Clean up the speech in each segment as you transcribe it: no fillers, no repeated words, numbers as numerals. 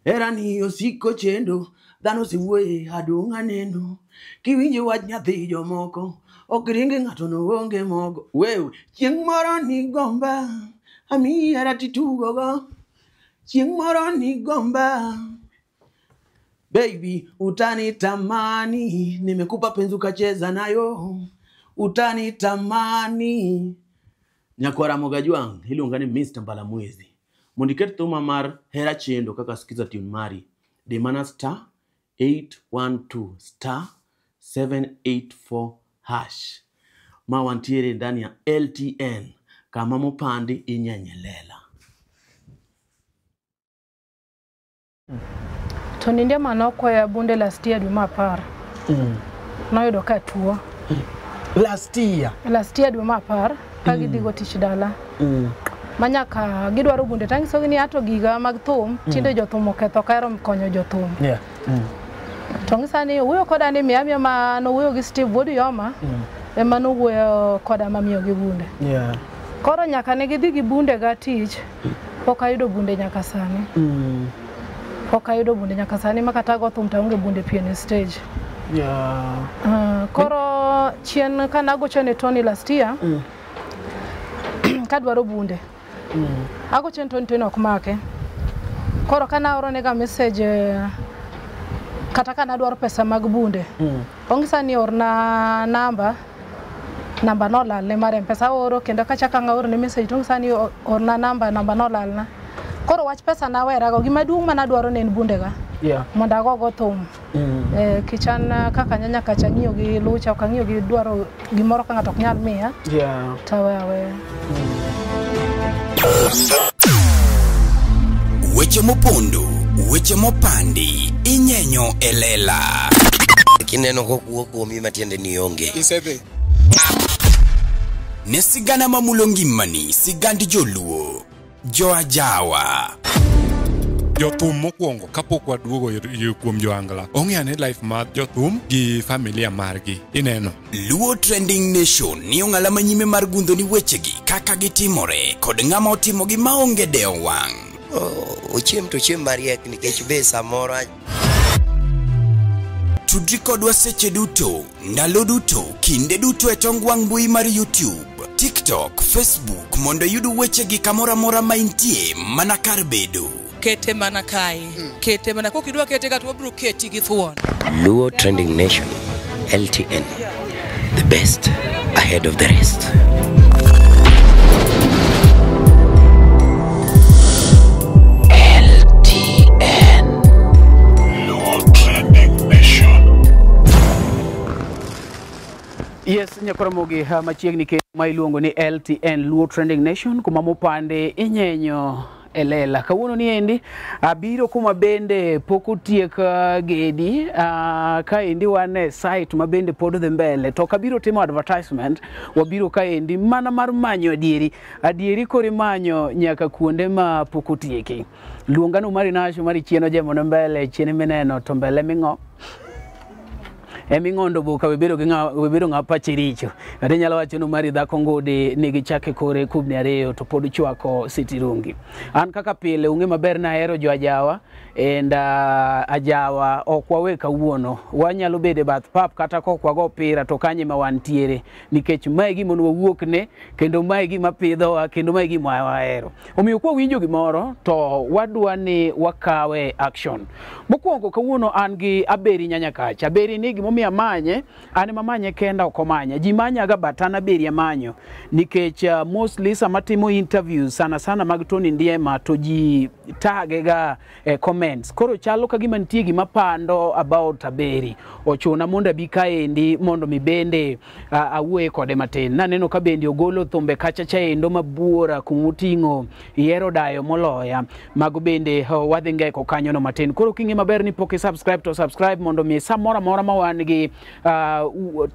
Herani osiko chendo, dhano osewuoye adong' aneno. Kiwinjo wach nyathi jomoko, ok ringe ng'ato no onge mogo. Wewe, chieng' moro nigomba, amiyi hera titugogo. Chieng' moro nigomba. Baby, utanitamani, nimekupa penzi ukacheza nayo. Utanitamani. Nyakwara Mogajwang', iluonga ni Mr. Mbalamwezi. Mondo iket thuma mar Hera Chendo kaka skiza tune mari, di mana star 812 star 784 hash. Ma wantiere ndani ya LTN, kama mopandi inyenye lela. To nindie manokwaya bunde last year dwe mar 10. Noyudo ka tuo. Last year? Last year dwe mar 10 ka gidhi go tich dala. Manyaka gidwaro bunde tanyisogi ni ato giga mag thum tinde jothum oketho kahero konyo jothum. Yeah. To ng'isa ni owuoyo koda ni miya miya ma nowuoyo gi Steve Wuod Uyoma ema nowuoyo koda mamiyo gi bunde. Yeah. Koro nyaka ne gidhi gi bunde ga tich, pok ayudo bunde nyaka sani. Pok ayudo bunde nyaka sani ma kata ago thum to aonge bunde pien e stage. Yeah. Koro chien kana agocho ne Tony last year, kadwaro bunde. Agocho ne Tony, Tony ok make. Koro kana aoro nega message kata kana adwaro pesa mag bunde. Ong'isa ni orna namba, namba nolalne mar M-Pesa aoro kendo kachako ang' aoro ne message to ong'isa ni orna namba, namba nolalna. Koro wach pesa nawerago, gima duong' mana adwaro ne en bundega. Yeah. Mondo agogo thum. Kichan kaka nyanya kacha ng'iyo gi lucha, ok ang'iyo gi dwaro gimoro ka ng'ato ok nyal miya. Yeah. To aweyo aweya. Weche mopondo, weche mopandi, inyenyo e lela. Kineno kokuo kuomi matiende ni onge. Isedhi. Ne sigana mamulo ngimani, sigand joluo, joajawa. Jothum mokwongo kapok waduogo kuom joangla, ong'e ane life mar jothum gi familia margi, ineno. Luo Trending Nation ni ong'ala manyime mar gundho ni wechegi kaka gitimore kod ng'ama otimogi maonge dewo wang'. Ochiem to chiem mariek nikech be samoro. Tudri kodwa seche duto, ndalo duto, kinde duto e tong wang' mbui mar YouTube, TikTok, Facebook mondo iyud wechegi kamoro amora ma intie mana kar bedo. Kete mana kae, kete mana kokidwa kete ka to wabiro keti gi thuon. Luo Trending Nation, LTN, the best ahead of the rest. LTN Luo Trending Nation. Yes, nyakoramogi machiegni ke ma iluongo ni LTN Luo Trending Nation kuma mopande inyenyo elela. Kawuono ni endi abiro kuma bende pok otiek gedi, kaendi wan e site ma bende pod dhi mbele to kabiro timo advertisement, wabiro kaendi mana mar manyo adieri. Adieri koro imanyo nyaka kuonde ma pok otieki. Luongano mari nasho mari chien ojemo ne mbele, chien mineno to mbele ming'o. Eming'ondo boka webedo gi ng'a, webedo ng'a pache richo. Kata inyalo wacho ni mari dhako ngode nigi chake kore kubni ariyo to pod chwako sitirungi. An kaka pile ung'e maber na ahero jo ajawa and ajawa ok wawe kawuono. Wanyalo bedo e bath pap kata kok wago pira to kanye ma wantiere nikech mae gima ne wawuokne kendo mae gima pidhowa kendo mae gima wahero. Omiyo kwa winjo gimoro to wadwa ni wakawe action. Mokwongo kawuono an gi Aberi Nyanyakach. Aberi ni gimomiyo amanye, an ema amanye kenda ok omanya. Ji manyaga but an Aberi amanyo nikech mostly sama timo interviews sana sana mag Tony Ndiema to ji tage ga comments. Koro chalo ka gima nitie gima pando about Aberi. Ochuna mondo abi kaendi mondo mi bende awuoye kode matin. Naneno ka bende ogolo thumbe kacha chaendo mabuora kumoting'o ihero dayo moloya. Mago bende wadhi ngeko kanyono matin. Koro king'e maber ni pok i-subscribe to subscribe mondo mi samoro amora ma wan gi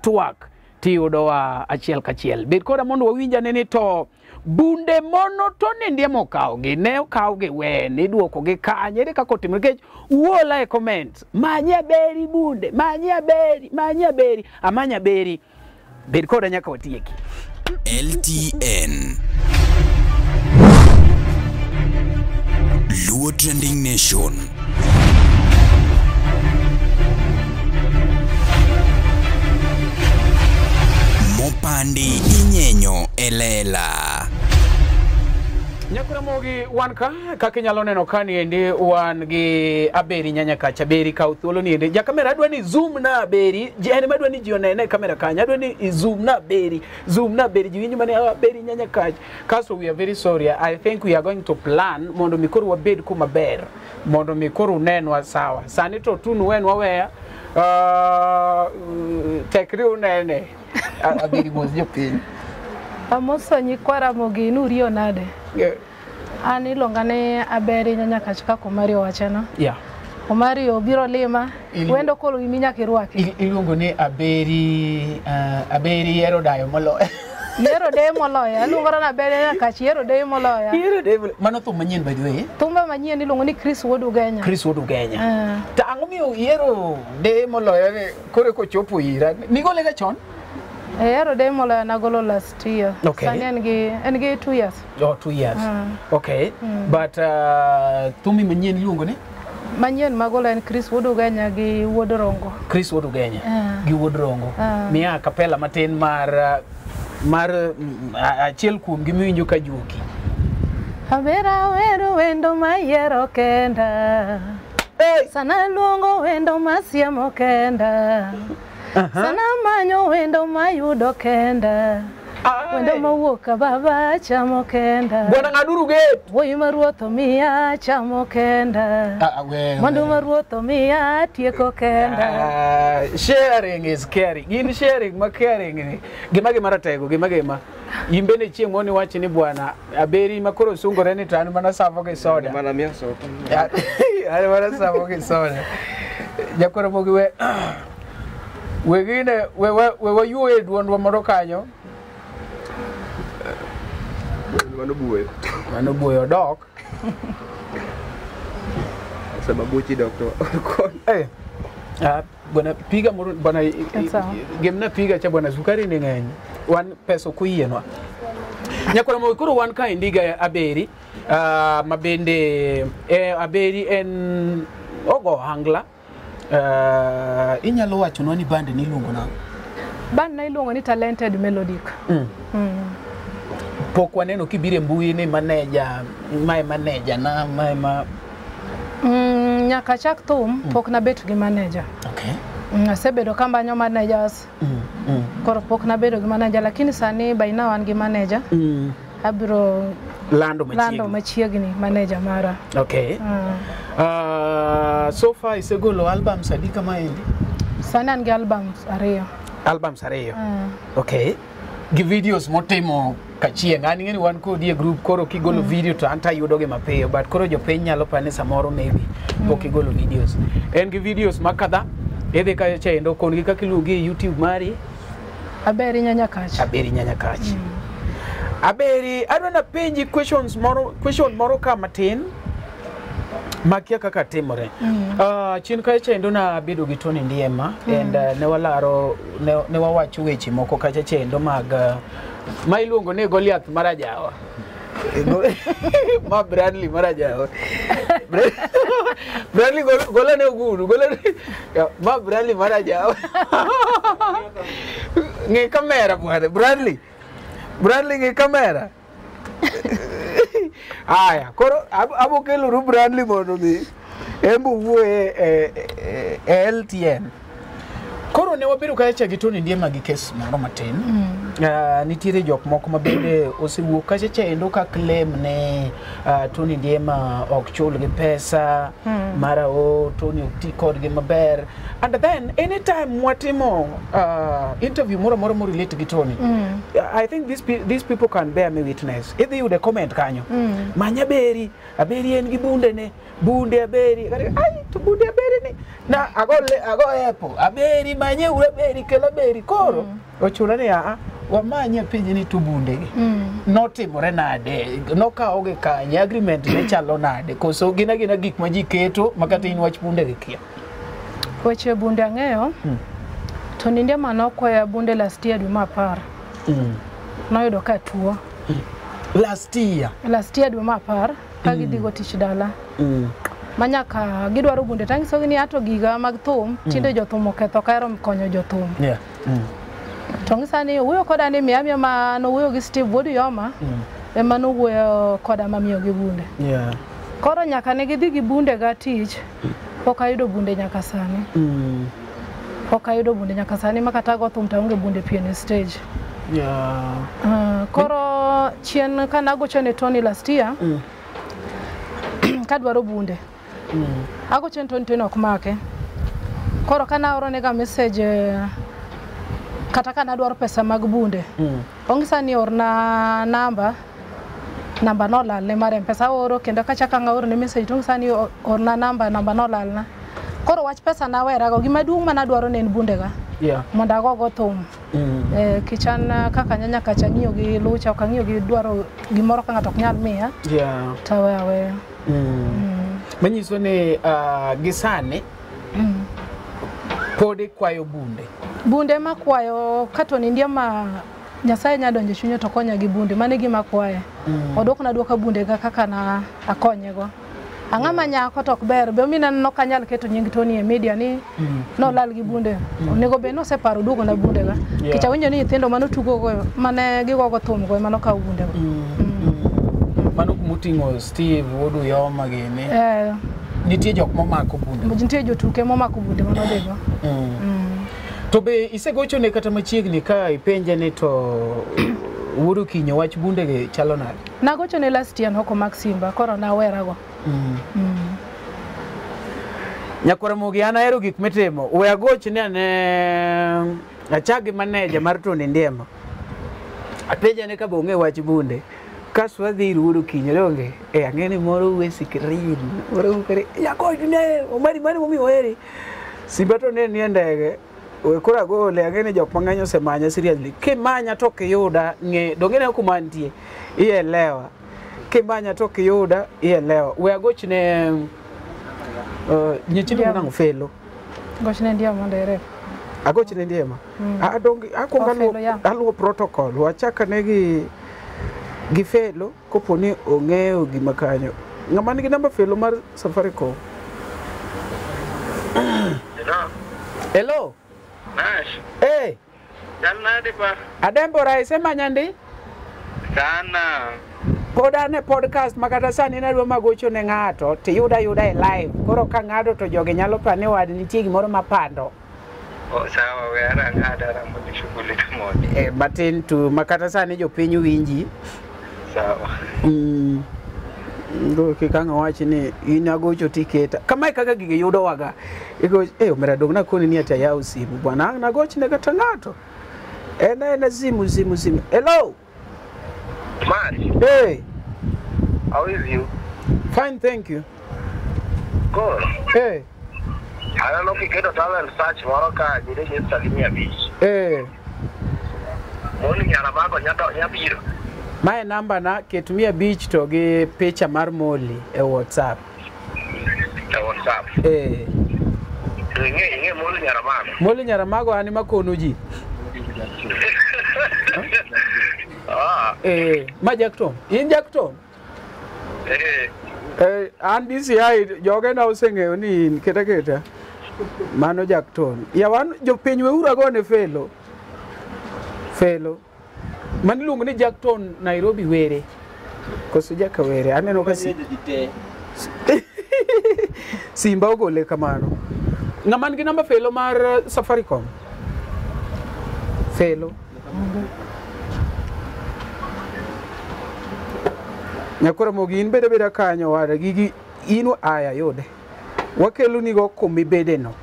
twak tiyudowa achiel kachiel. Bed koda mondo wawinj ane ni to bunde mono Tony Ndiema okawgi, ne okawgi wen, iduokogi kanye, ere kaka otimore nikech uola e comment, many Aberi bunde, many Aberi, many Aberi, amany Aberi. Bed koda nyaka watieki. LTN Luo Luo Trending Nation. Mopandi inyenyo elela. Nyakuramogi wan ka kaka inyalo neno ka niendi wan gi Aberi Nyanyakach. Aberi kaw thuolo niende. Ja kamera adwa ni zoom na Aberi, en ema adwa ni ji onene e kamera kanyo. Adwa ni zoom na Aberi, zoom na Aberi, ji winjo mane Aberi Nyanyakach. Kasto we are very sorry. I think we are going to plan mondo mi koro wabed kuma ber, mondo mi koro unenwa sawa. Sani to tunu wenwa weya, tekri unene. Aberi mos jopiny. Amoso nyikwa Ramogi nurio nade. Yeah. An iluonga ni Aberi Nyanyakach kaka Omario wacheno. Yeah. Omario biro lima, wendo koro imi nyaka irwaki. Iluongo ni Aberi, Aberi hero dayo moloyo. Yiero deye moloyo, aluongora ni Aberi Nyanyakach, yiero deye moloyo. Yiero deye moloyo. Mano thum manyien by the way. Thumbe manyien iluongo ni Chris Wuod Ugenya. Chris Wuod Ugenya. To ang'o miyo yiero deye moloyo ni koro kochopo ira? Nigole ga chon? Yiero deye moloyo nagolo last year. Okay. Sani en gi 2 years. Oh, 2 years. Okay. But thumi manyien iluongo ni? Manyien magolo en Chris Wuod Ugenya gi Wuod Rongo. Chris Wuod Ugenya gi Wuod Rongo. Miya kapela matin mar achiel kuom gi miwinjo ka juoki. Abera wero wendo mayiero kenda. Sana luongo wendo masiemo kenda. Sana manyo wendo mayudo kenda. Wendo mowuok baba chamo kenda. Bwana ng'aduru gate. Wuoyi ma ruoth omiya chamo kenda. Mwandu ma ruoth omiya tieko kenda. Sharing is caring. In sharing ma caring ni. Gima gima ratego, gima gima. In bende chieng' moro niwachi ni bwana Aberi ma koro sungore ni to an mana savo gi soda. Mana miya soda. An mana savo gi soda. Jakoro mogi we wegine we wayuoye duondwa moro kanyo. Mano buoyo. Mano buoyo dok. Sama buchi dok to kon. Bwana piga moro bwana gemna piga cha bwana sukari ni ng'eny. Wan pesa ok oyienwa. Nyakoro mo koro wan ka indiga Aberi, ma bende Aberi en ogo hangla. Inyalo wachonwa ni band ni iluongo nang'o? Band na iluongo ni Talented Melodic. Pok waneno kibiro e mbui ni manager, mae manager na mae ma Nyaka chak thum pok nabet gi manager. Okay. Asebedo kamanyo managers. Koro pok nabedo gi manager lakini sani by now an gi manager. Abiro lando machiegni manager mara. Okay. So far isegolo albums adi kama endi? Sani an gi albums ariyo. Albums ariyo. Okay. Gi videos motimo kachieng'. An ing'eni wan kodi e group koro kigolo video to an tayudo gi mapiyo but koro jopiny nyalo pane samoro maybe pok igolo videos. En gi videos makadha idhi kacha chendo kon gi kaka iluongi e YouTube mari Aberi Nyanyakach. Aberi Nyanyakach. Aberi, adwa napenji question moro ka matin makia kaka timore. Chien kacha chendo nabedo gi Tony Ndiema and ne walaro ne wawacho weche moko kacha chendo mag ma iluongo ni Goliath marajawa. Ma Bradley marajawa. Bradley gola ne oguru, gola ma Bradley marajawa. Ng'i kamera bwana Bradley. Bradley ng'i kamera. Aya, koro abo kelo ru Bradley mondo mi embo wuoye e LTN. Koro ne wabedo kacha gi Tony Ndiema gi kes moro matin. Nitiere jok moko ma bende osewuok kacha chendo ka claim ne Tony Ndiema ok chul gi pesa mara o Tony ok ti kodgi maber. And then anytime watimo interview moro moro mo relate gi Tony, I think these people can bear me witness. Idhi yude comment kanyo. Manya Aberi, Aberi en gi bunde ne, bunde Aberi. Ai to bunde Aberi ni. Na ago epo, Aberi manye ure Aberi kel Aberi koro. Ochuna ni a wamanye piny ni to bunde gi. Notimore nade? Nokawogi kanye? Agreement ne chalo nade? Koso gin agina gik ma ji keto ma kata in wach bunde gi kia? Weche bunde ang'eyo. Tony Ndiema nokwaya bunde last year dwe mar 10. Noyudo ka tuo. Last year? Last year dwe mar 10. ka gidhigo tich dala. Manyaka gidwaro bunde tanyisogi ni ato giga mag thum tinde jothum oketho kahero konyo jothum. Yeah. To ng'isa ni owuoyo koda ni miya miya ma nowuoyo gi Steve Wuod Uyoma ema nowuoyo koda mamiyogi bunde. Yeah. Koro nyaka ne gidhi gi bunde ga tich, pok ayudo bunde nyaka sani. Pok ayudo bunde nyaka sani ma kata ago thum to aonge bunde pien e stage. Yeah. Koro chien kanagocho ne Tony last year, kadwaro bunde. Agocho ne Tony, Tony ok make. Koro kana aorone message kata kana dwaro pesa mag bunde. Ong'isa ni orna namba, namba nolalne mar M-Pesa aoro kendo kachako ang' aorone message to ong'isa ni orna namba, namba nolalna. Koro wach pesa nawerago, gima duong' manadwaro ne en bundega mondo agogo thum. Kichan kaka nyanya kacha ng'iyo gi lucha ok ang'iyo gi dwaro gimoro ka ng'ato ok nyal miya taweyo aweya. Manyiso ni gi sani pod ikwayo bunde. Bunde makwayo ka Tony Ndiema Nyasaye nya donjo e chunye to konya gi bunde, mano e gima akwaye. Oduokna duoka bundega kaka na akonyego. Ang'ama nyako to ok ber, be omiyo ineno ok anyal keto nying Tony e media ni nolal gi bunde. Onego bed ni oseparo duogona bundega. Nikech awinjo ni nyithindo manotugogo mane gigogo thum go ema nokawo bundego. Mano kumoting'o Steve Wuod Uyoma gini. Nitie jok momako bunde. Nitie jotuke momako bunde manodhigo. To be isegochone kata machiegni ka ipenje ni to Wuod Okinyo wach bundegi chalo nade? Nagochone last year nok omak simba, koro nawerago. Nyakwar Ramogi an ahero gik mitimo. We agochne ane achak gi maneja mar Tony Ndiema. Apenje ne ka be ong'e wach bunde. Kasto wadhi ir Wuod Okinyo donge? E ang'e ni moro wuo screen. Moro wuo jagochne omari mane momiyo oheri. Simba to ne nie ndege. We koro agole ang'e ni jok mang'eny osemanya seriously. Kimanya to ok iyuda ng'e donge ne kuma antie. Ielewa. Kimanya to ok iyuda ielewa. We agochne nyichi iluongo nang'o Felo. Gochne Ndiema mondo irep. Agochne Ndiema. Adong akwongo Oh, Felo, yeah. aluwo protocol. Wachak ane gi Felo kopo ni ong'eyo gima kanyo. Ng'ama nigi namba Felo mar Safaricom? Hello. Hello. Nash. Hey, Chal nade pa? Adembora isemanya ndi? Sana. Pod an e podcast ma kata sani nadwa magocho ne ng'ato tiyuda yuda e live. Koro ka ng'ado to jogi nyalo paro ni wad nitie gimoro mapando. Oh, sawa we arang adara mondo shughuli mondi. Matin tu ma kata sani jopiny winji. Sawa. Go kik ang' awach ni in agocho tiketa. Kamae kaka gigi yudowaga. Igo omera dong nakoni ni ati ayaw simu bwana. Ang' nagochne kata ng'ato. En aena simu simu simu. Hello. Mari, Hey, how is you? Fine, thank you. Good. Hey, Aneno kiketo talent search moro ka ji register gi 500. hey. Moni Nyaramago nyabiro. Mae namba na ket 500 to gi picha mar Molly e WhatsApp. E WhatsApp. To ing'e Moli Nyaramago. Molly Nyaramago an ema kono ji. Ah, Ma Jackton. In Jackton? Eh. An DCI jogena oseng'eyo ni in keta keta. Mano Jackton. Yawan jopiny weuru agone Felo. Felo. Mano iluongo ni Jackton Nairobi Were. Koso Jaka Were. Aneno ka Simba ogole kamano. Ng'ama nigi namba Felo mar Safaricom? Felo. Nyakora Mogi in beda beda kanyo wada gigi in aya yude. Wakelonigo kumibede no.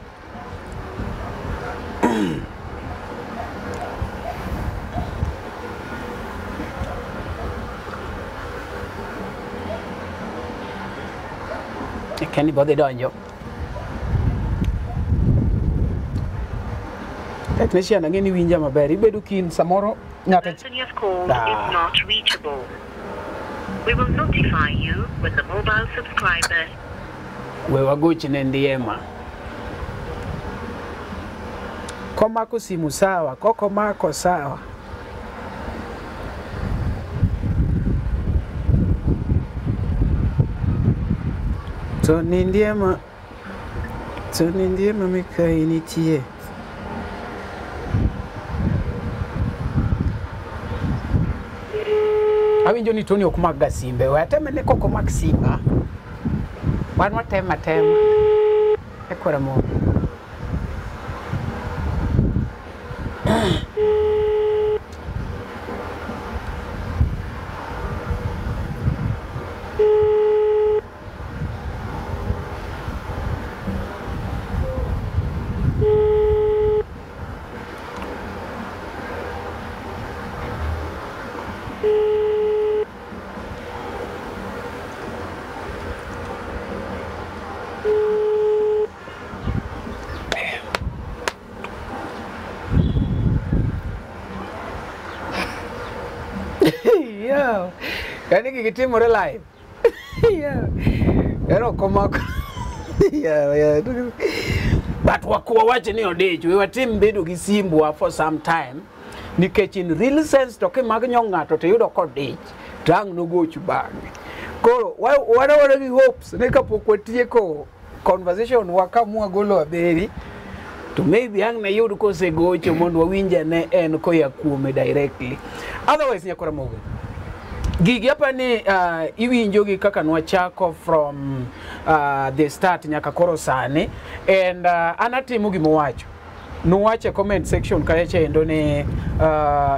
Kenny bodhi donjo. Technician ang'e ni winja maber. Ibedo kin samoro ng'ato person you have called Ah. is not reachable. We will notify you when the mobile subscriber we wagochne Ndiema. Komako simu sawa, kokomako sawa. To nindiema to nindiema mikayi nitie. Awinjo ni Tony ok mak ga simbe. We ateme ni kok omak simba. Wan watemo atema. E kora mo. Yeah. Yani gigi timore live. Yeah. Ero komako. Yeah. But wakuwa wache ni odich, we watim bedo gi simbwa for some time. Nikech in real sense to kimag nyo ng'ato to yudo kodich, to ang' nogoch bang'e. Koro wan gi hopes ni kapok watieko conversation wa kamwa golo Aberi, to maybe ang' ne yud kosegocho mondo wawinj ane en koya kuome directly. Otherwise nyakora mogo. Gigi hapa ni iwinjo gi kaka nwachako from the start nyaka koro sani, and an atimo gimowacho. Nuwache comment section kacha endo ni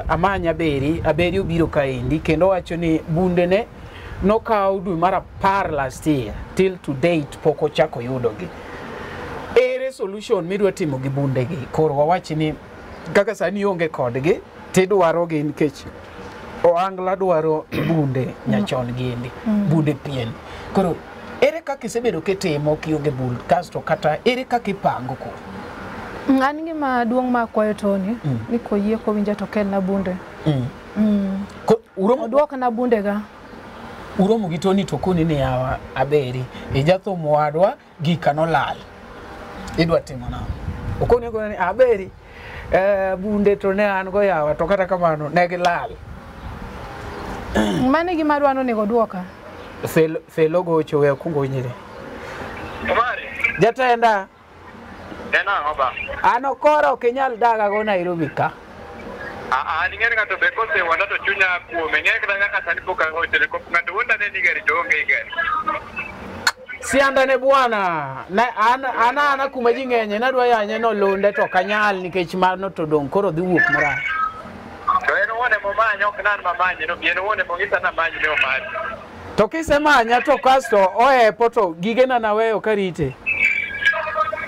amanya Aberi, Aberi obiro kaendi kendo wacho ni bundene nokaw dwe mar 10 last year till to date pok ochako yudogi. Ere solution midwa timo gi bundegi? Koro wawach ni kaka sani ionge kodgi tidwarogi nikech Oangla dwaro bunde nyachon giendi, bunde pien. Koro ere kaka isebedo kitimo kionge bul kasto kata ere kaka ipango koro? An gima duong' ma akwayo Tony ni koyie kowinja to kelna bunde. Oduokna bundega. Uromo gi Tony to koni ni yawa Aberi, ijathum wadwa gika nolal. Idwa timo nang'o? Okoni ni Aberi, bunde to ne an go yawa to kata kamano ne gilal. Mano e gima adwa ni onego oduoka. Felo gocho we okungo winjre. Jatenda. En ang'o ba? An okoro ok inyal daga go Nairobi ka. An ing'e ni ng'ato be kosewuonda to chunya kuome. Ing'e kata nyaka sani pok agochone. Ng'ato wuonda ne ni gari to onge gi gari. Sianda ne bwana. Na ana kuma ji ng'enye nadwa yanye nolonde to ok anyal nikech mano to dong' koro dhi wuok marach. To en owuon emomanya ok nan mamanye no en owuon emong'isa namany ne omany. To kisemanya to kasto ohepo to gigena naweyo karite.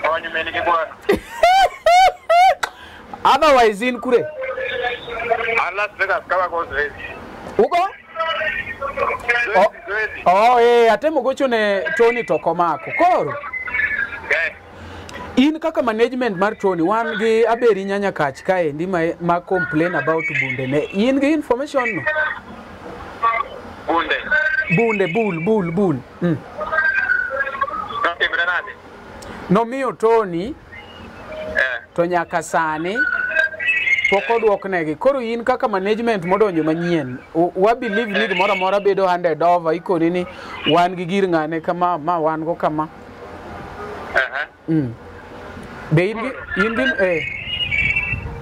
Kony min gi bwana. Otherwise in kure? An Las Vegas ka wago zoezi. Ugo? Zoezi. Oh, atemo gocho ne Tony to komako. Koro? In kaka management mar Tony, wan gi Aberi Nyanya Kach kaendi ma complain about bunde ne. In gi information no? Bunde. Bunde, bul. Notimre nade? Nomiyo Tony to nyaka sani pok oduoknegi. Koro in kaka management modonjo manyien, wa believe ni gimoro amora bedo handed over, ikoni ni wan gi gir ng'ane kama, ma wan go kama. Be in gi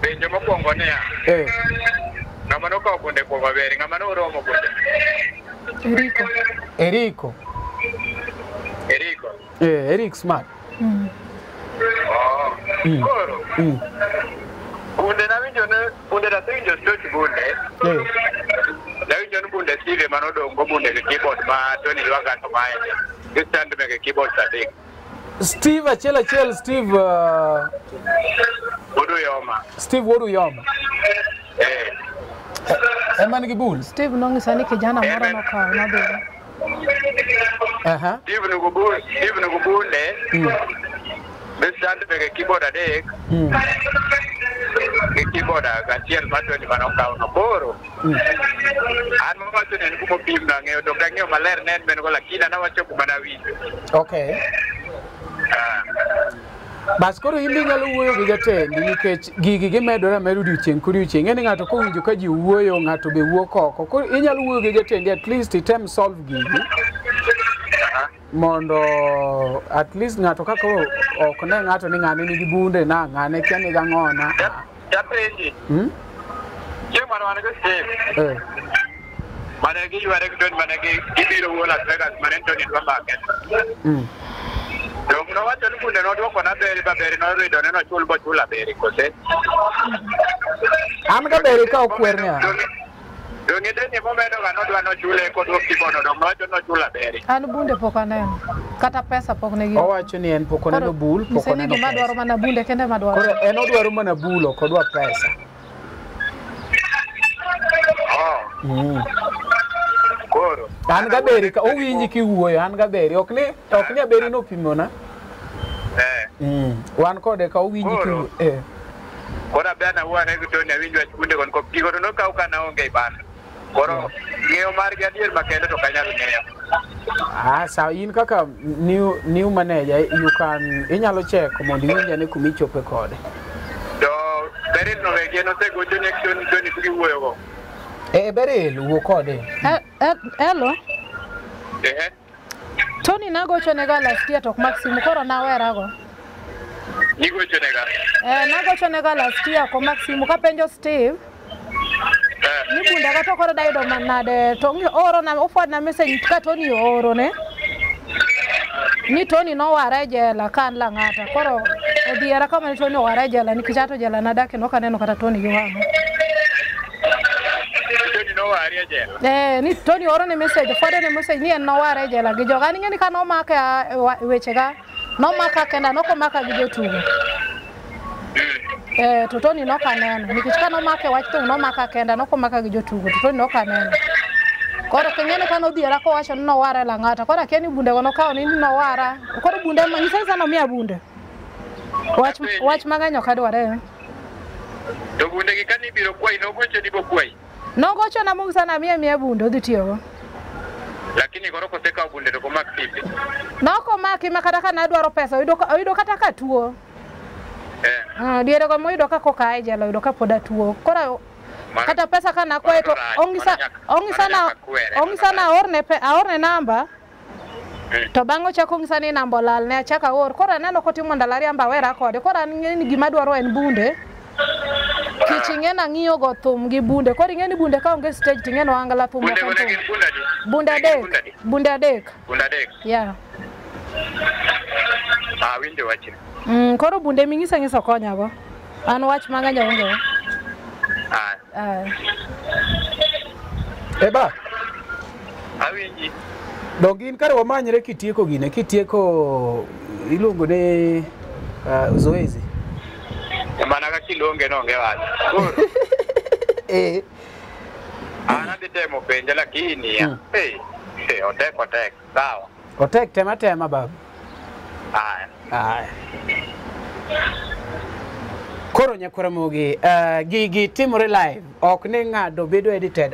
Penjo mokwongo niya. Ng'ama nokawo bunde kuom Aberi, ng'ama noromo bunde? Eriko. Eriko. Eric Smart. Koro. Bunde nawinjo ne bunde nasewinjo stoch bunde. Nawinjo ni bunde Steve manodong' go bunde gi keyboard ma Tony Lwanga to mae. Gi stand mege keyboard adek. Steve achiel Steve Wuod Uyoma. Steve Wuod Uyoma. Ema nigi bul. Steve nong'isa ni kijana moro nokawo nodhigo. Steve nugu bunde. Gi stand mege keyboard adek. Gi keyboard achiel ma Tony manokawo no. Koro an mawacho ni en kumopim nang'eyo to ok ang'eyo maler ne en men go lakini an awacho kuma nawinjo. Okay. Bas koro in be inyalo wuoyo gi jatendi nikech gigi gimedore ameda odiochieng' kodiochieng'. Ing'e ni ng'ato kowinjo ka ji wuoyo ng'ato be wuok oko. Koro inyalo wuoyo gi jatendi at least item solve gigi. Mondo at least ng'ato kaka ok ne ng'ato ni ng'ane nigi bunde na ng'ane kia ni gang'ona. Japenji. Chieng' mane wan go Steve. Mane giyware gi Tony mane gibiro wuo Las Vegas mane Tony dwa make. Dong nowacho ni bunde nodwoko na Beri ba Beri noridone nochul bochul Aberi kose. An ga Beri ka okwer ni an. Donge deni momedo ga nodwa nochule kodwok kibono dong nowacho nochul Aberi. An bunde pok aneno. Kata pesa pok ne gi. Owacho ni en pok oneno bul, pok oneno pesa. Madwaro mana bunde kende madwaro. Koro en odwaro mana bul ok odwa pesa. Koro an ga Beri ka owinji kiwuoyo an ga Beri ok ni Aberi nopimona. Wan kode ka owinji kiwuoyo. Koro aber nawuo gi Tony awinj wach bunde go nikech gigo to nokaw ka naonge e band. Koro ng'eyo margi adier makende to ok anyal ng'eyo. Sawa, in kaka new manager you can inyalo cheko mondo iwinj ane kuma ichope kode. To Beryl no wegi en osegocho ne Tony giwuoyogo. Beryl wuo kode. Hello. Tony nagocho nega last year to ok mak simu koro nawerago. Nigocho nega? Nagocho nega last year ok mak simu kapenjo Steve. Ni bunda ka to koro dayudo manade to ooro na ofwad na message ka Tony ooro ne. Ni Tony nowara e jela ka an Lang'ata. Koro odhiera kama ni Tony owara e jela nikech ato jela nadake nok aneno kata Tony gi wang'a. Tony nowari e jela? Ni Tony ooro ne message, ofwade ne message ni en nowara e jela gi joga. An ing'e ni ka nomaka wechega, nomaka kenda nok omaka gi jotugo. To Tony nok aneno nikech ka nomake wach thum nomaka kenda nok omaka gi jotugo to Tony nok aneno. Koro king'eni ka nodhiera kowacho ni nowara e Lang'ata koro akia ni bunde go nokawo ni nowara. Koro bunde nyisa ni nomiya bunde. Wach mang'eny ok adwar. To bunde gi kane ibiro kwayi nogochoni bokwayi? Nogochona mong'isa ni amiye bunde odhi tiyogo. Lakini koro kosekawo bunde to ok omak simbe? Nok omaki ma kata ka nadwaro pesa oyudo kata ka tuo. Diere go moyudo ka koka ae jela oyudo ka pod atuo. Koro kata pesa ka nakwaye to ong'isa na aorne namba to bang'e ochako ong'isa ni namba olal ne achako aor. Koro aneno kotimo ndalo ariyo amba awera kode. Koro an ing'e ni gima adwaro en bunde. Kech ing'e nang'iyo go thum gi bunde. Koro ing'e ni bunde ka onge stage to ing'e ni ohangla thum ok en thum. Bunde adek. Bunde adek. Bunde adek. Yeah. Awinjo wachni. Koro bunde ming'isa ng'isa okonyago. An wach mang'eny aonge go. Eba. Awinji. Dong in kare wamanyre kitieko gine, kitieko iluongo ni zoezi. Mana kaka iluonge no onge wach. An adhi temo penje lakini otek otek, sawa. Otek tema tema baba. Aya. Aya. Koro nyakwaramogi, gigi timore live, ok ni ng'ado bedo edited,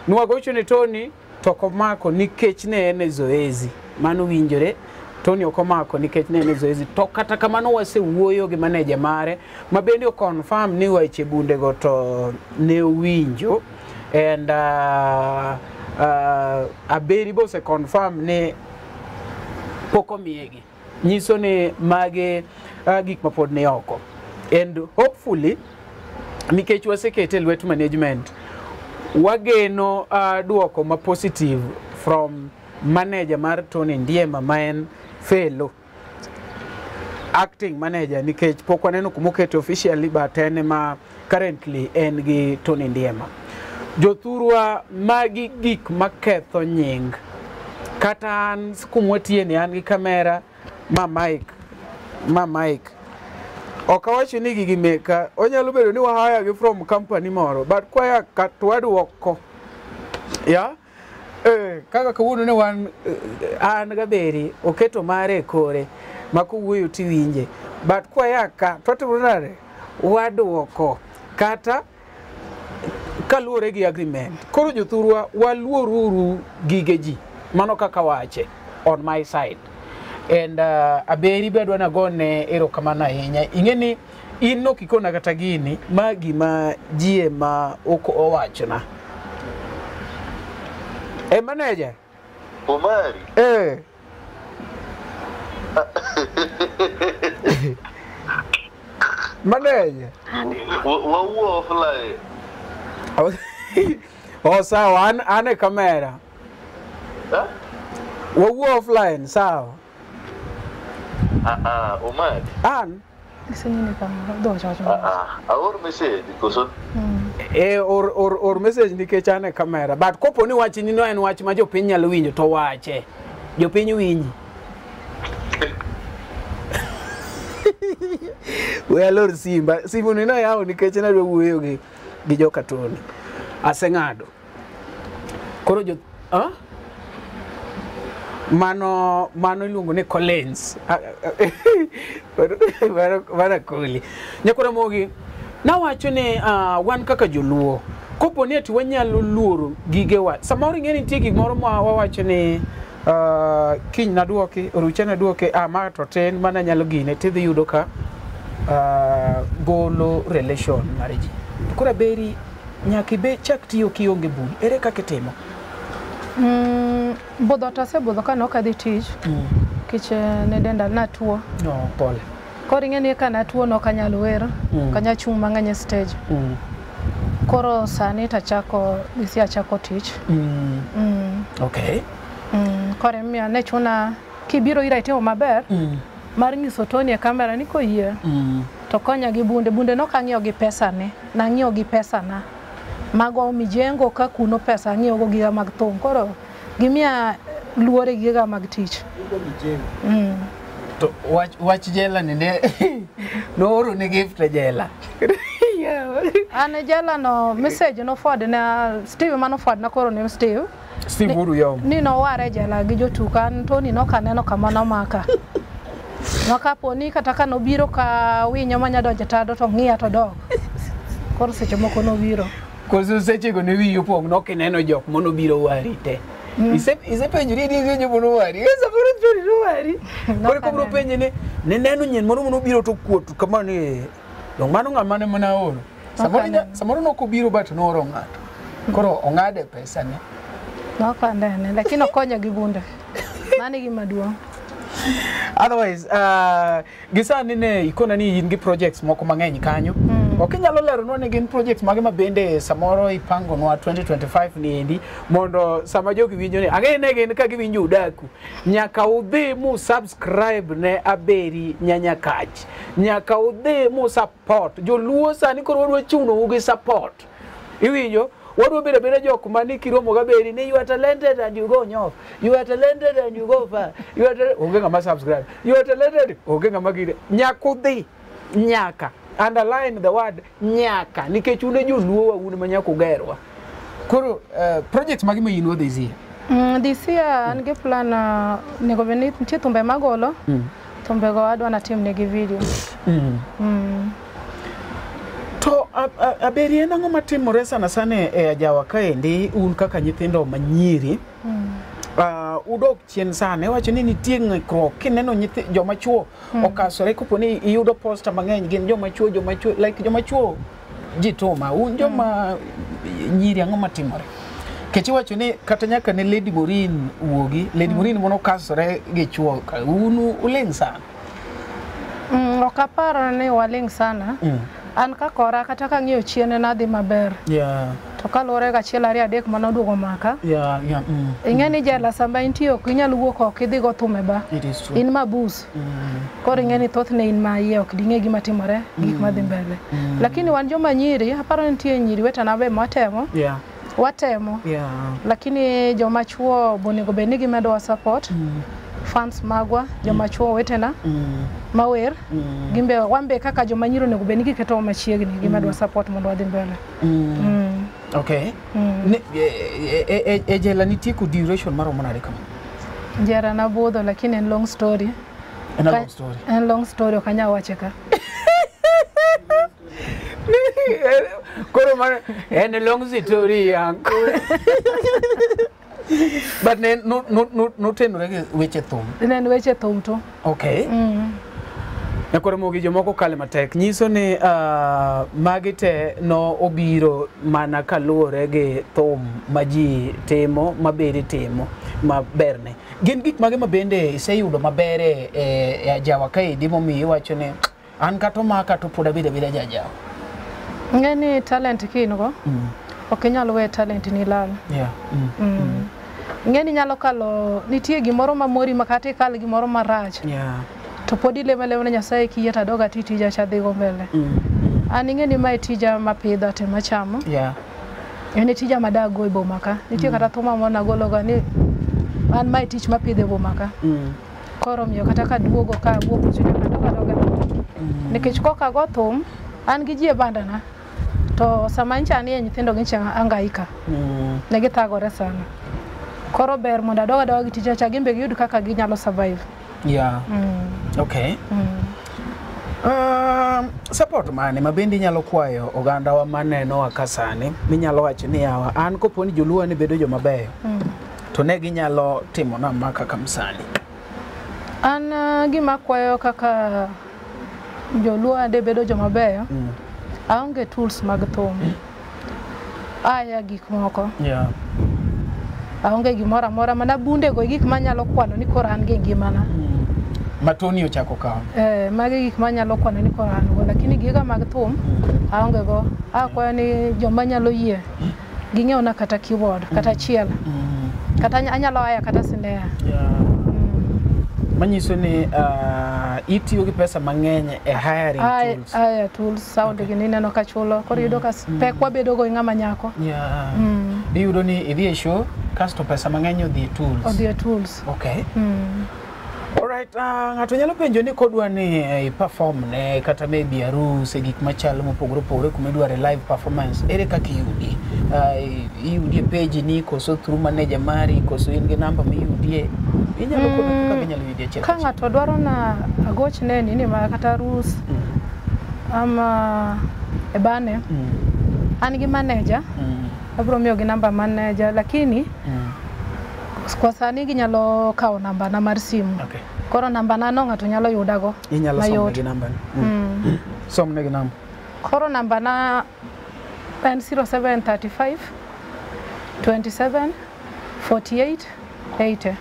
Nwagocho ne Tony to ok omako nikech ne en e zoezi. Mano winjore, Tony ok omako nikech ne en e zoezi. To kata kamano wasewuoyo gi manager mare, ma bende o confirm ni weche bundego to ne owinjo. And Aberi be ose confirm ni pok omiyegi. Nyiso ni mage gik ma pod ni oko. And hopefully, nikech wasekete lwet management, wageno duoko ma positive from manager mar Tony Ndiema ma en fellow acting manager nikech pok waneno kumokete officially but en ma currently en gi Tony Ndiema. Jothurwa, magi gik maketho nying. Kata an kumwatie ni an gi kamera ma mic. Ok awacho ni gigi meka, onyalo bedo ni wahaya gi from company moro, but kwaya ka to waduoko. Ya? Kaka kawuono ne wan an Gaberi oketo mare e kore ma kowuoyo tiwinje. But kwaya ka to watimo nade? Waduoko. Kata kaluwore gi agreement. Koro jothurwa waluoruru gige ji. Mano kaka wache on my side. And Aberi be adwa nagone erokamano ahinya. Ing'e ni in nok ikona kata gini, ma gima ji ema ok owachona. Manager? Omari. Manenye. Wawuo offline. Oh sawa, an e kamera. Wawuo offline, sawa. Omar. An? Aor message koso? Or message nikech an e kamera. But kopo ni wach ni no en wach ma jopiny nyalo winjo to wache. Jopiny winji. We alor simba. Simu ni nayawo nikech nadwa wuoyo gi joka Tony. Aseng'ado. Koro jo mano iluongo ni Collins. Mano koli. Nyakora Mogi, nawacho ni wan kaka joluo, kopo ni ati wanyalo luoro gigewa. Samoro ing'e ni nitie gimoro ma wawacho ni kiny naduoki, orucha naduoki, ma to tin mana nyalo gine, tidhi yudo ka golo relation mar ji. To koro Aberi, nyaka ibe chak tiyo kionge bul. Ere kaka itimo? Budho to asebudho ka nok adhi tich. Kich ne denda natuo. No, pole. Koro ing'e ni ka natuo nok anyal wer, ok anyal chung' mang'eny e stage. Koro sani tachako, disi achako tich. Okay. Koro emomiyo ne chuna kibiro ira itimo maber mar nyiso Tony e kamera ni koyie to konya gi bunde. Bunde nok ang'iewo gi pesane, nang'iewo gi pesana. Mago mijengo ka kuno pesa ang'iewo go giga mag thum. Koro gimiya luore giga mag tich. To wach jela ni ne nooro ne gift e jela. An e jela no message no forward na Steve mano forward na koro ne Steve. Steve Uru yom. Ni noware e jela gi jotuka an Tony nok aneno kama nomaka. Makapo ni kata ka nobiro ka winyo manya donjo tado to ng'iya to dok. Koro seche moko nobiro. Koso sechego ne wiyi opong' nok ineno jok manobiro wari te. Isepenjori ni jok manowari. Samoro Tony nowari. Koro kobiro penje ni neneno nyien moro manobiro to kuot kama ni dong mano ng'ama ne mana oro. Samoro nok obiro but nooro ng'ato. Koro ong'ade pesa ne. Nok anene, lakini okonya gi bunde. Mano e gima duong'. Otherwise, gisani ne ikona ni in gi projects moko mang'eny kanyo. Ok inyalo leronwa ni gin projects mage ma bende samoro ipangonwa 2025 ni endi mondo sama jogi winjo ni ang'e ne gin ka giwinjo udaku. Nyaka udhi mu subscribe ne Aberi Nyanyakach. Nyaka udhi mu support. Joluo sani koro wadwa chunou gi support. Iwinjo? Wadwa bedo abeda jok mani kiromo gi Aberi ni you are talented and you go nyof. You are talented and you go far. You are onge ng'ama subscribe. You are talented onge ng'ama gire. Nyaka udhi. Nyaka. Underline the word nyaka. Nikech un e joluo wa un ma nyaka ugerwa. Koro projects mage ma in go this year? This year an gi plan onego bed ni nitie thumbe magolo. Thumbe go adwa natim negi video. To Aberi en ang'o matimore sana sana e ajawa kaendi un kaka nyithindo manyiri udok chien sana iwacho ni nitie ng'ikruok kineno joma chuo okasore kopo ni iyudo posta mang'eny gin joma chuo like joma chuo ji tuma un joma nyiri ang'o matimore? Kech iwacho ni kata nyaka ne Lady Morin wuogi, Lady Morin mono kasore gi chuo un uling' sana. Ok aparo ni waling' sana. An ka kora kata ka ng'iyo chien nadhi maber. To kaluwore gi achiel ariyo adek manoduogo maka. Ing'e ni jela sama intie ok inyal wuok oko idhi go thum e bar. In mabus. Koro ing'e ni thothne in ma iye ok ding'e gima timore, gik madhi mbele. Lakini wan joma nyiri, aparo ni nitie nyiri wetena be matemo. Watemo. Lakini joma chuo bonego bed ni gimedowa support. Fans magwa, joma chuo wetena, mawer, gimbe wambe kaka joma nyiri onego bed ni giketo machiegni, gimedowa support mondo wadhi mbele. Okay. E jela nitie ko duration maromo nade kama? Jera nabudho lakini en long story. En long story. En long story ok anyal wache ka. Koro mano en long story yanko. But ne notenore gi weche thum. Ne en weche thum to. Okay. Nyakoro Mogi jomoko kale matek nyiso ni magi te no obiro mana kaluwore gi thum ma ji timo ma Aberi timo. maberne. Gin gik mage ma bende iseyudo maber e ajawa kaendi momiyo iwacho ni an kata omaka to pod abedo abeda jajawa? Ng'e ni talent ka in go, ok inyal weyo talent ni lal. Ng'e ni nyalo kalo, nitie gimoro mamori ma kata ikal gimoro marach, to pod ilemo alema ne Nyasaye kiyie to adog ati tija cha adhigo mbele. An ing'e ni mae tija mapidha to ema achamo. En e tija madak go e boma ka. Nitie kata thuma moro nagolo ga ni an mae tich mapidho e boma ka. Koro omiyo kata kaduogo ka awuok kucho nyaka adog adoga e thum. Nikech kok ago thum, an gi ji e bandana. To sama nyicha anie nyithindo gi nyicha angaika. Ne githagore sana. Koro ber mondo adog adoga gi tija cha gin be giyud kaka ginyalo survive. Okay. Support mane ma bende inyalo kwayo ogandawa manenowa ka sani minyalo wacho ni yawa an kopo ni joluo ni bedo joma beyo to ne ginyalo timona ma kaka msani? An gima akwayo kaka joluo de bedo joma beyo, aonge tools mag thum. Aya gik moko. Aonge gimoro amora mana bunde go e gik manyalo kwano ni koro an gi e ngimana. Ma Tony ochako kawo. Eh, magi gik manyalo kwano ni koro an go, lakini giga mag thum aonge go. Akwayo ni joma nyalo yie ging'iewna kata keyboard, kata achiel. Kata anyalo hire kata snare. Manyiso ni itiyo gi pesa mang'eny e hiring tools. Hire tools, sound gini ineno ka chulo. Koro iyudo ka pek wabedo go gi ng'ama nyako. Iyudo ni idhi e show kasto pesa mang'eny odhi e tools. Odhi e tools. Okay. Alright, ng'ato nyalo penjo ni kodwa ni i-perform ne kata maybe arus e gik machalo mopogore opogore kuma idware live performance, ere kaka iyudi? Iyudi e page ni koso through manager mari koso in gi namba miyudie? Inyalo kono kaka inyalo yudi achiel Ka kachiel. ng'ato dwaro na agochne nini ma kata arus ama e bane, an gi manager, abiro miyogi namba manager, lakini kwa sani ginyalo kawo namba na mar simu. Koro namba na no ng'ato nyalo yudago Inyalo mayot. somnegi namba ni. Somnegi namba. Koro namba na en 0735 27 48 80.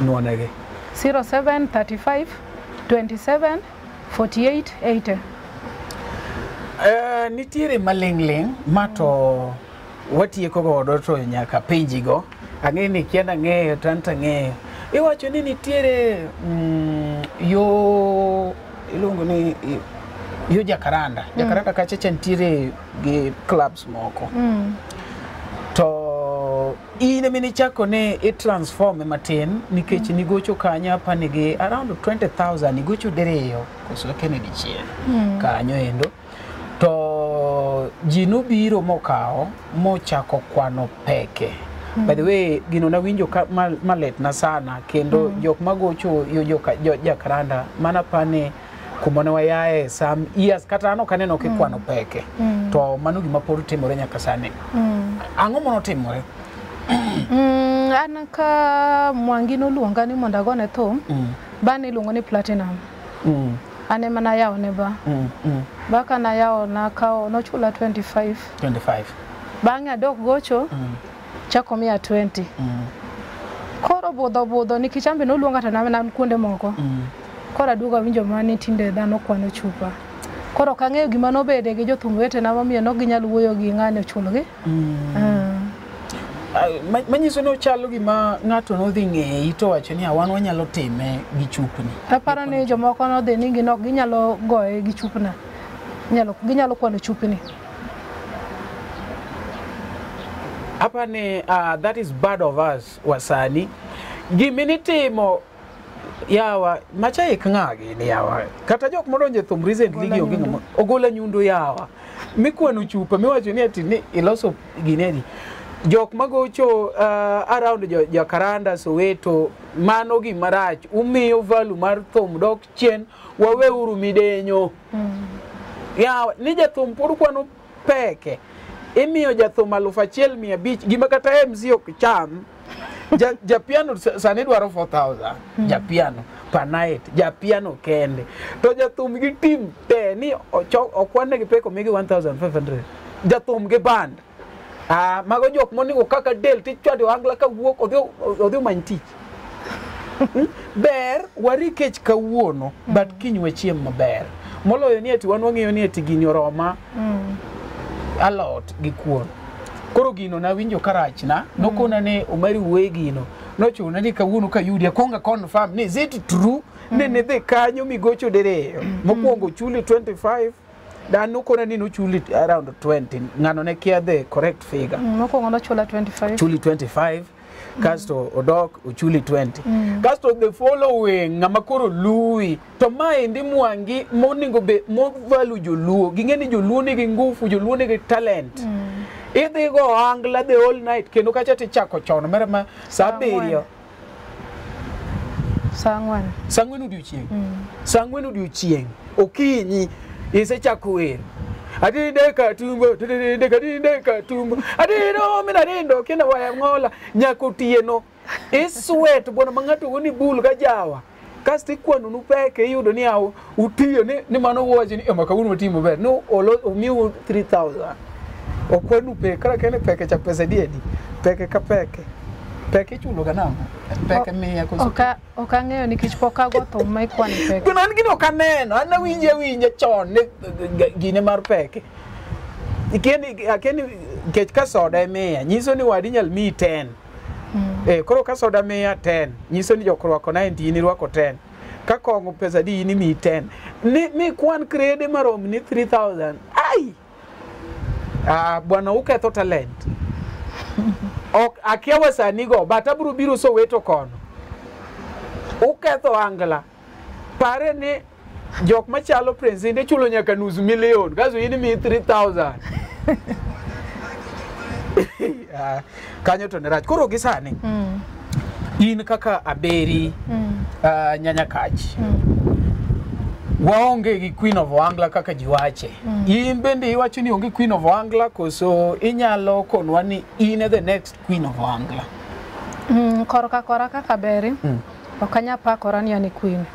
Nuonegi. 0735 27 48 80. Nitiere maling'ling' ma to watieko godo to nyaka penjigo. Ang'e ni kia nang'eyo to an tang'eyo. Iwacho ni nitiere yo iluongo ni yo Jakaranda. Jakaranda kacha cha nitiere gi clubs moko. To in ema nichako ni i-transform matin nikech nigocho kanyo apani gi around 20,000 nigocho diriyo koso akia dichiel kanyo endo. To ji nobiro mokawo mochako kwano peke. By the way, gino nawinjo ka maletna sana kendo jok magocho yo Jakaranda mana pane kuma ne wayae some years kata an ok aneno kikwano peke. To mano gima pod timore nyaka sani. Ang'o manotimore? An ka Mwangi noluonga ni mondo agone thum, bane iluongo ni Platinum. An ema nayawone ba. Ba ka nayawo nakawo nochula 25. 25. Bang'e adok gocho, chako miya 20. Koro budho budho nikech an be noluonga to an kuonde moko. Koro aduogo awinjo mana ni tinde dhano kwano chupa. Koro ok ang'eyo gima nobede gi jothum wetena momiyo nok ginyal wuoyo gi ng'ani ochulgi. Manyiso ni ochalo gima ng'ato nodhi ng'eyi to wacho ni wan wanyalo time gi chupni. Aparo ni jomoko nodhi ni gin ok ginyalo goye gi chupna. Ginyalo kwano chupni. Apani that is bad of us wasani. Giminitimo yawa macha ik ng'a gini yawa. Kata jok modonjo e thum recently gi onge ng'ama ogola nyundo yawa. Mikwano chupa miwacho ni ati ni iloso gini adi. Jok magocho around jo Jakaranda, Soweto, mano gima rach. Umiyo value mar thum dok chien, waweuru midenyo. Yawa, ni jathum pod kwano peke. Imiyo jathum 1500 gima kata MC ok cham. Japiano sani dwaro 4000. Japiano per night, japiano kende. To jathum gi team te ni okwan negi pek omigi 1500. Jathum gi band. Ah, mago jok monego kaka del tichwado angla ka wuok odhi omany tich. Ber wari kech kawuono but kiny wachiem maber. Moloyo ni ati wan wang'eyo ni ati gini oroma alot gi kuon. Koro gino nawinjo karachna, nokona ni Omari wuoye gino. Nochuna ni kawuono kayudi akwongo confirm ni is it true ni nidhi kanyo migocho diriyo. Mokwongo chuli 25 dan nokona ni nochuli around 20. Ng'ano ne kia the correct figure. Mokwongo nochula 25. Chuli 25 kasto odok ochuli 20. Kasto the following ng'ama koro luwi to maendi Mwangi monego be movalu joluo ging'e ni joluo nigi ngufu, joluo nigi talent. Idhi go angla the whole night kendo kacha tichako chon mere ma saa abiriyo. Saa ang'wen. Saa ang'wen odiochieng'. Saa ang'wen odiochieng' okinyi isechako wer. Atinde katumbo, tinde katinde katumbo. Atino mina rindo kenda waya ngola nyaka otieno. Isweat bwana ma ng'ato goni bul ka jawa. Kasto ikwano nu peke iyudo ni aw utiyo ni mano wacho ni ema kawuono watimo maber. No olo omiu 3000. Okwanu peke kara kene peke cha pesa diedi. Peke ka peke. Peke ichulo ga nang'o? Peke miya koso. Ok ang'eyo nikech pok ago thum ma ikwano peke. Gino an gino ok aneno, an awinje awinja chon ni gine mar peke. Akieni nikech ka soda e miya, nyiso ni wadi inyal miyi 10. Koro ka soda miya 10, nyiso ni jok orwako 90 in irwako 10. Ka kong'o pesa di in imiyi 10. Ni mi kwan krede marom ni 3000. Ai! Ah, bwana uketho talent. Ok akia wasanii go, but abiro biro Soweto kono. Uketho angla. Pare ni jok machalo Prince Indah chulo nyaka nus million, kaso in imiyi 3000. Kanyo to ne rach. Koro gi sani, in kaka Aberi Nyanyakach, waonge gi Queen of Angla kaka ji wache. In bende iwacho ni onge Queen of Angla koso inyalo konwa ni in e the next Queen of Angla? Korka kora kaka Aberi, ok anyal pakora ni an e queen.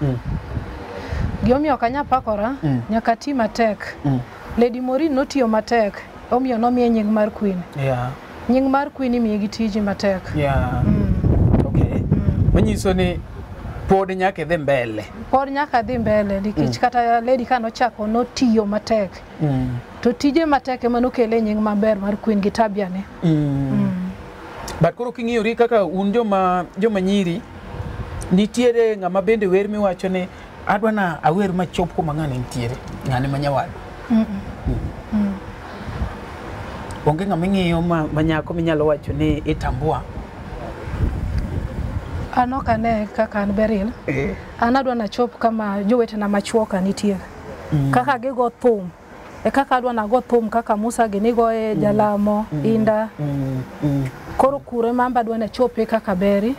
Gimomiyo ok anyal pakora, nyaka ati matek. Lady Maureen notiyo matek, omiyo nomiye nying mar queen. Nying mar queen imiye gi tiji matek. Okay. Manyiso ni pod nyaka idhi mbele. Pod nyaka dhi mbele nikech kata Lady ka nochako notiyo matek. To tije matek ema nokele nying maber mar queen gi tabia ne. But koro king'iyori kaka un joma nyiri, nitiere ng'ama bende wer miwacho ni adwa na awer machop kuma ng'ani nitiere, ng'ani ma nyawadu. Onge ng'ama ing'iyo ma nyako minyalo wacho ni itambua? An ok ane kaka an Beryl. An adwa nachop kama jowetena machuo ka nitie. Kaka gigo thum, e kaka adwa nago thum kaka Musa gini goye, Jalamo, Indah. Koro kure ma amba adwa nachope kaka Beri.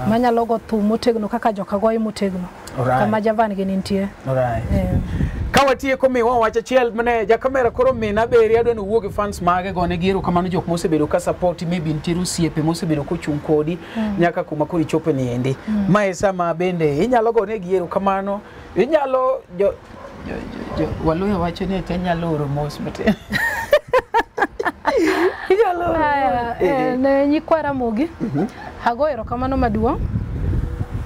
Manyalo go thum motegno kaka joka goye motegno. Kama Javan gini nitie. Ka watieko miwa wach achiel mane jakamera koro min Aberi adwa ni owuo gi fans mage gone gi erokamano jok mosebedo ka support maybe nitiere osiepe mosebedo kochung' kodi nyaka kuma koro ichope ni endi. Ma e sama bende inyalo gone gi erokamano, inyalo jo Waluya wacho ni ati anyalo oro mos matin. Inyalo oro mos. Ne nyikwa Ramogi, ago erokamano maduong'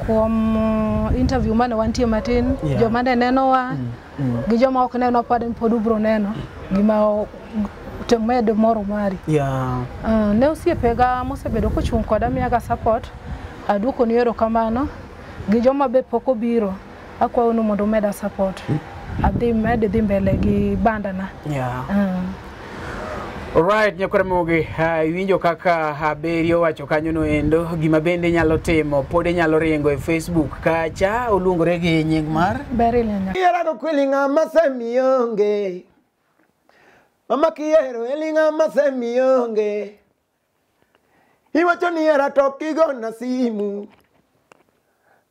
kuom interview mane wantie matin, joma ne nenowa gi joma ok nenwa pod ubro neno gima med moro mari. Ne osiepega mosebedo kochung' koda miyaga support, aduokonu erokamano gi joma be pok obiro, akwayou ni mondo umeda support. Adhi med dhi mbele gi bandana. Alright, nyakwa Ramogi, iwinjo kaka Aberi owacho kanyo no endo, gima bende nyalo timo, pod inyalo ringo e Facebook kacha, oluongore gi nying mar Beryl Nyanya. Kihero kweli ng'ama semionge. Mama kihero eli ng'ama semionge. Iwacho ni hera to ok igona simu.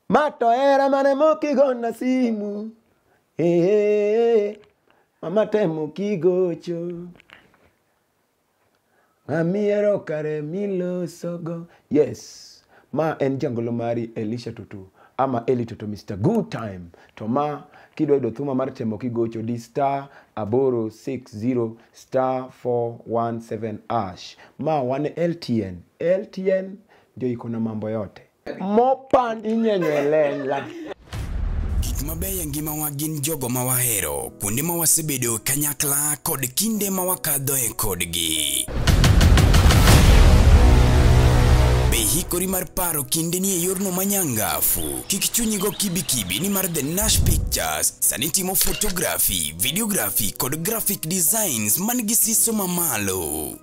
Ma to hera mane mok igona simu. Mama temo kigocho. Ng'amihero kare milosogo. Yes, ma en jangolo mari Elisha Tutu. Ama Eli Toto Mr. Good Time. To ma kidwa yudo thuma mar temo kigocho di star 860 star 417 hash. Ma wan LTN. LTN ndio iko na mambo yote. Mopan inyenyo e lela. Gik mabeyo e ngimawa gin jogo ma wahero, kuonde ma wasebedo kanyakla kod kinde ma wakadhoe kodgi. Be hikori mar paro kindeni e yorno manyangafu? Kik chunyi go kibikibi ni mar The Nash Pictures sani timo photography, videography kod graphic designs man gi siso mamalo.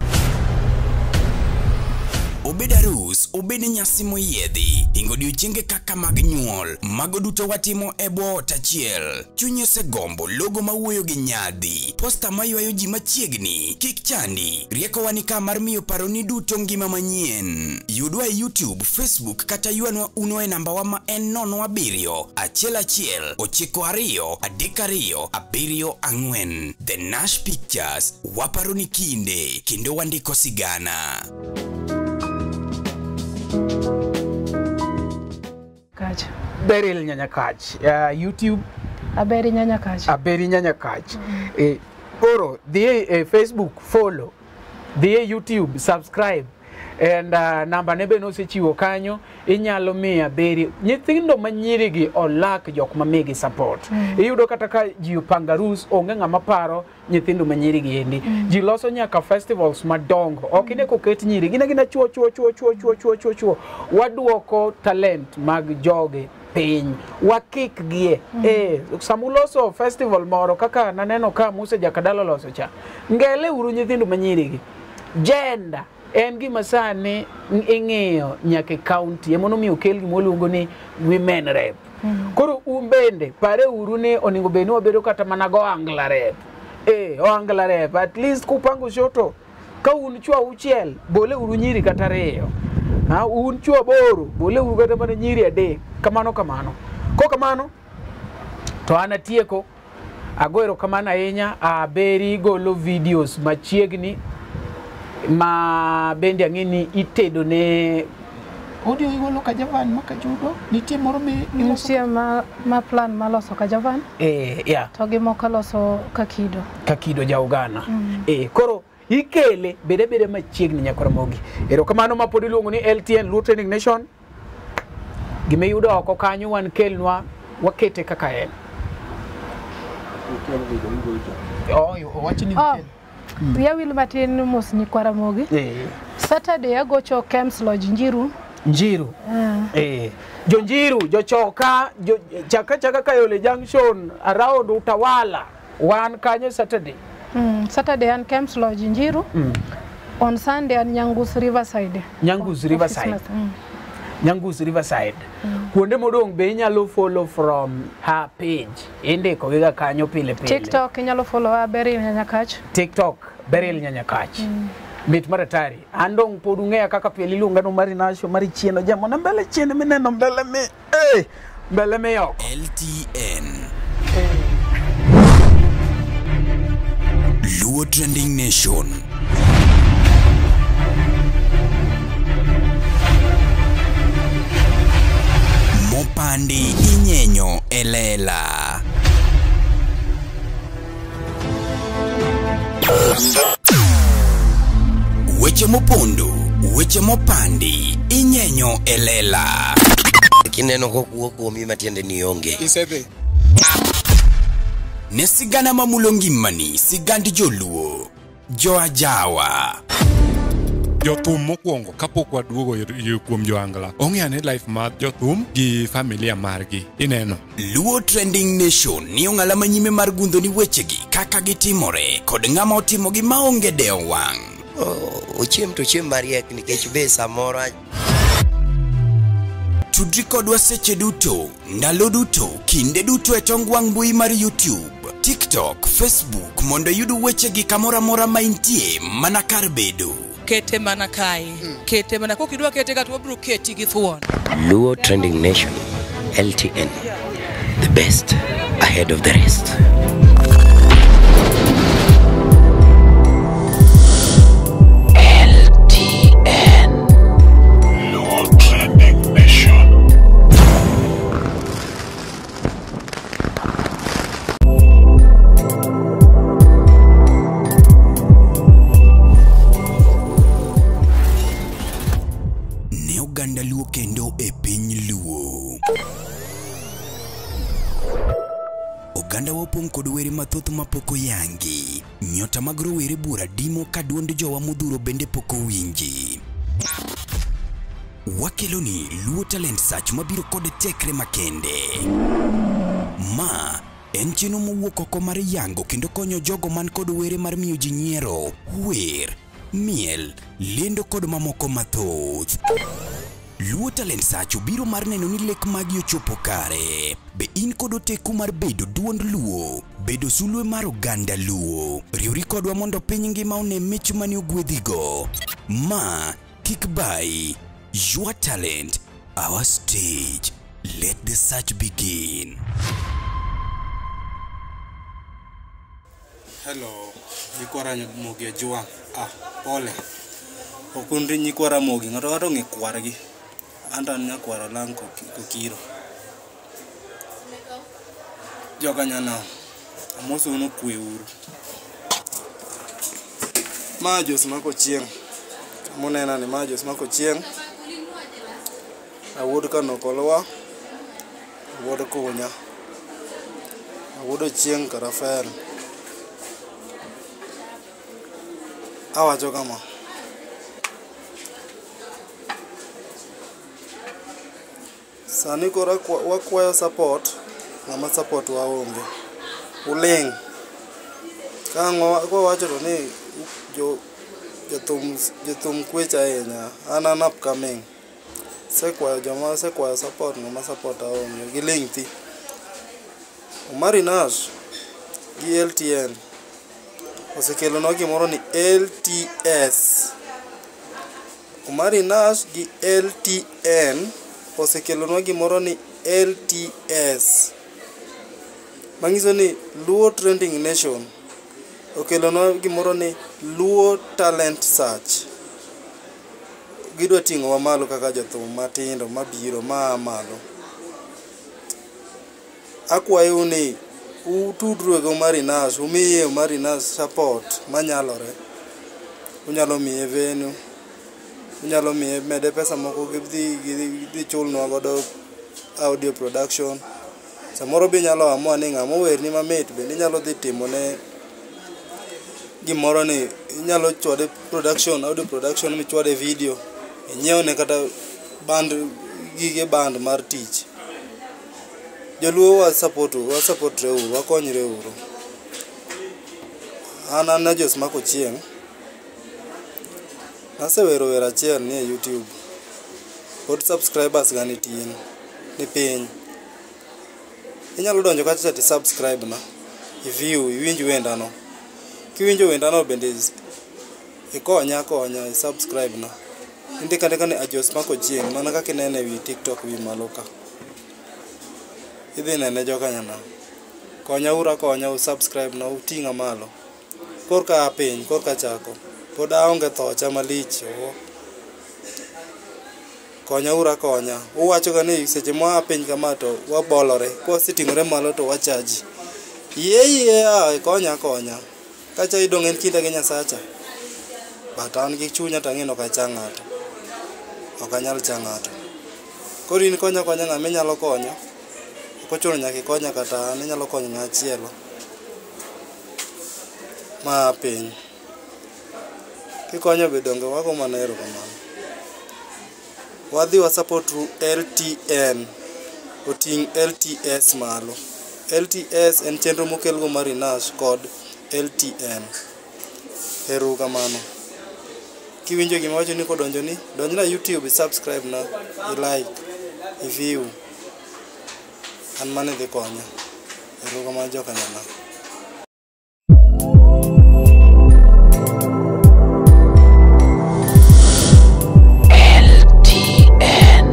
Obed arus, obed nyasi moyiedhi, hingo odiochienge kaka mag nyuol, mago duto watimo e bwo ot achiel. Chunyi osegombo logo mawuoyo gi nyadhi, posta maywayo ji machiegni, kik chandi, riekowa ni ka mar miyo paroni duto ngima manyien. Yudwa e YouTube, Facebook kata ywanwa uno e nambawa ma en 07 11 92 32 74. The Nash Pictures, waparoni kinde, kendo wandiko sigana. Kacha. Beryl Nyanyakach. YouTube. Aberi Nyanyakach. Aberi Nyanyakach. Koro, dhi e Facebook, follow. Dhi e YouTube, subscribe. And namba ne be nosechiwo kanyo, inyalo miyo Aberi. Nyithindo ma nyirigi olak jok ma migi support. Iyudo kata ka ji opango arus, onge ng'ama paro nyithindo ma nyirigi endi. Ji loso nyaka festivals madongo. Ok ine koket nyiri, gin agina chuo chuo chuo chuo chuo chuo chuo chuo. Waduoko talent mag jogi piny, wakikgie. Samuloso festival moro kaka naneno ka Musa Jakadalo loso cha. Ngele uru nyithindo ma nyirigi. Gender en gima sani ing'iyo nyaka e county, emonomiyo okel gima waluongo ni women rep. Koro un bende pare uru ni onego bed ni wabedo kata mana go angla rep. Oangla rep, at least kupango shoto ka un chwo auchiel, bole uru nyiri kata ariyo. Un chwo aboro, bole uru kata mana nyiri adek. Kamano kamano. Ko kamano to an atieko, ago erokamano ahinya. Aberi golo videos machiegni ma bende ang'e ni itedo ne audio igolo Kajavan ma Kajudo, nitie moro mi iloso? Nitie ma plan maloso Kajavan. Yeah. To gi moko loso Kakido. Kakido ja Uganda. Koro ikele bede bede machiegni nyaka Ramogi. Erokamano ma pod iluongo ni LTN Luo Training Nation. Gima iyudo oko kanyo wan kelnwa wakete kaka en. Owacho ni Wiya wil matin mos nyikwa Ramogi. Saturday agocho Kems Lodge Njiru. Njiru. Jo Njiru, jo Choka, jo Chaka Chaka Kayole Junction, around Utawala. Wan kanyo Saturday. Saturday an Kems Lodge Njiru. On Sunday an Nyangus Riverside. Nyangus Riverside. Nyangus Riverside. Kuonde modong' be inyalo follow from her page. Indiko giga kanyo pile pile. TikTok inyalo follow Beryl Nyanyakach. TikTok Beryl Nyanyakach. Mit mar atari. An dong' pod ung'eya kaka pile iluonga no mari nasho mari chien ojamona mbele chien mineno mbele mi. Mbele mi oko. LTN. Luo Trending Nation. Mopandi inyenyo elela. Weche mopondo, weche mopandi, inyenyo elela. Kineno kokuo kuomi matiende ni onge. Isedhi. Ne sigana mamulo ngimani, sigand joluo, joajawa. Jothum mokwongo kapok waduogo kuom joangla, ong'e ane life mar jothum gi familia margi. Ineno. Luo Trending Nation ni ong'ala manyime mar gundho ni wechegi kaka gitimore kod ng'ama otimogi maonge dewo wang'. Ochiem to chiem mariek nikech be samoro. Tudri kodwa seche duto, ndalo duto, kinde duto e tong wang' mbui mar YouTube, TikTok, Facebook mondo iyud wechegi kamoro amora ma intie mana kar bedo. Kete mana kae, kete mana kokidwa kete ka to wabiro keti gi thuon. Luo Trending Nation, LTN, the best ahead of the rest. LTN Luo Trending Nation. Oganda wa opong' kod were mathoth mapok oyangi. Nyota mag rowere bura dimo ka duond jowa modhuro bende pok owinji. Wakeloni Luo Talent Search mabiro kod tekre makende. Ma en chenro mowuok oko mar yango kendo konyo jogo man kod were mar miyo ji nyiero, wer, miel, lendo kod mamoko mathoth. Luo Talent Search obiro mar neno ni lek magi ochopo kare. Be in kod oteku mar bedo duond Luo, bedo sulwe mar oganda Luo. Riwri kodwa mondo piny ngima one mich mane ogwedhigo. Ma kik bayi. Your talent, our stage. Let the search begin. Hello, nyikwa Ramogi Ojwang'. Ah, pole. Ok un nyikwa Ramogi, ng'ato ng'ato ong'e kwargi. An to an nyakwar Olang' Kokiro. Joka nyanam, amosou ni okwe uru. Ma Jos Mark Ochieng'. Munena ni ma Jos Mark Ochieng'. Awuod Kanokolwa, awuod Kunya, awuod Ochieng' Karafer. Awacho kama, sani koro wakwayo support, ng'ama support wa onge. Uling'. Ka ang' kwawacho to ni jothum kwecho ahinya. An an upcoming. Asekwayo joma asekwayo support ng'ama support onge. Giling' thi. Omari Nash gi LTN osekelonwa gimoro ni LTS. Omari Nash gi LTN osekelonwa gimoro ni LTS. Manyiso ni Luo Trending Nation okelonwa gimoro ni Luo Talent Search. Gidwa ting'owa malo kaka jothum matindo mabiro maa malo. Akwayou ni utudru gi Omari Nash, umiye Omari Nash support manyalore. Unyalo miye venue, unyalo miye mede pesa moko gidhi chulnwa godo audio production. Samoro be inyalo amua ni ng'ama owerni mamit bende inyalo dhi timone gimoro ni inyalo chwade production, audio production michwade video, inyiewne kata band, gige band mar tich. Joluo wa support re uru, wakonyre uru. An an Jos Mark Ochieng'. Nasewero wer achiel ni e YouTube. Pod subscribers ga nitin, ni piny. Inyalo donjo kacha to subscribe na, i view, iwinj wendano. Kiwinjo wendano bende ikonya akonya, i subscribe na. Indiko andika ni Ajos Mark Ochieng' mana kaka inene ewi TikTok wi malo ka. Idhi nene joka nyanam. Konya uru akonya u subscribe na uting'a malo. Korka aa piny, korka achako. Pod aonge thocha malich. Konya uru akonya. Uwacho ga ni seche mwa piny kama to wabolore. Kwaseting'ore malo to wachaji. Yie yie a konya akonya. Kacha idong' en kinda gi Nyasacha. But an gi chunya to ang'e ni ok acha ng'ato. Ok anyal cha ng'ato. Koro in konya akonya ng'ama inyalo konyo. Ok ochuno nyaka ikonya kata an, inyalo konyo ng'ama chielo. Ma piny. Kikonyo be donge wago mana erokamano. Wadhi wa support LTN. Oting' LTS malo. LTS en chenro mokelgo Omari Nash kod LTN. Erokamano. Kiwinjo gima awacho ni kodonjoni, donjna YouTube, i subscribe na, i like, i view. An mano idhi konya. Erokamano joka nyanam. LTN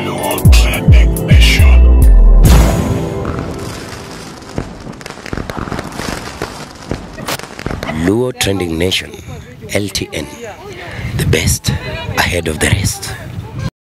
Luo Trending Nation. Luo Trending Nation, LTN, the best ahead of the rest.